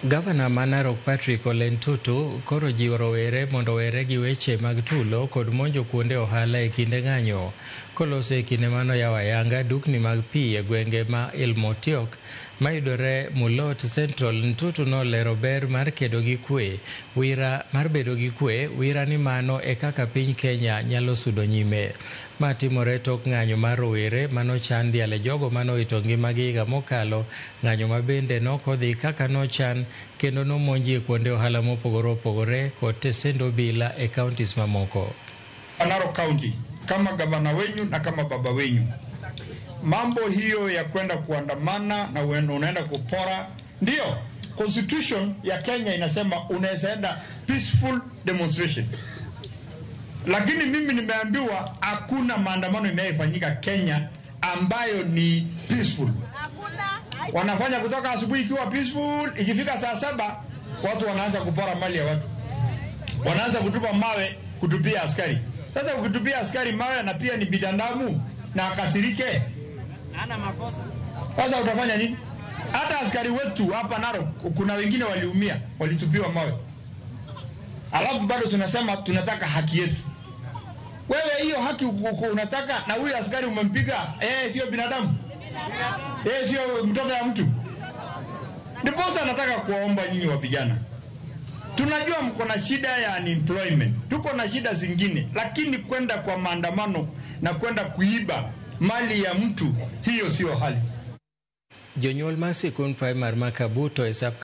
Gavana ma Narok Patrick Ole Ntutu koro jiwo rowere mondo owere gi weche mag tulo kod monjo kuonde ohala e kinde ng'anyo. Koloso e kinde manoyawo ayanga dukni mag pi e gwenge ma Ilmotiok mayudore Mulot Central, Ntutu nolero ber mar kedo gi kwe, wira mar bedo gi kwe, wira ni mano e kaka piny Kenya nyalo sudo nyime. Ma timore tok ng'anyo mar rowere manochan dhiale jogo manowito ngimagi higa mokalo, ng'anyo ma bende nokodhi kaka nochan kendo nomonji e kuonde ohala mopogore opogore kod tesend obila e counties mamoko. Narok County kama gavana wenyu na kama baba wenyu, mambo hiyo ya kwenda kuandamana na unaenda kupora, ndio constitution ya Kenya inasema unaweza enda peaceful demonstration, lakini mimi nimeambiwa hakuna maandamano inayofanyika Kenya ambayo ni peaceful. Wanafanya kutoka asubuhi ikiwa peaceful, ikifika saa 7 watu wanaanza kupora mali ya watu, wanaanza kutupa mawe, kutupia askari. Sasa ukitupia askari mawe na pia ni binadamu na akasirike, sasa utafanya nini? Hata askari wetu hapa Narok kuna wengine waliumia, walitupiwa mawe, alafu bado tunasema tunataka haki yetu. Wewe hiyo haki unataka, na huyu askari umempiga, yeye sio binadamu? Yeye sio mtoto ya mtu? Ndiposa nataka kuwaomba nyinyi wa vijana, tunajua mko na shida ya unemployment, tuko na shida zingine, lakini kwenda kwa maandamano na kwenda kuiba mali ya mtu, hiyo sio hali. Jonyuol mar sikund primar ma Kabuto e sub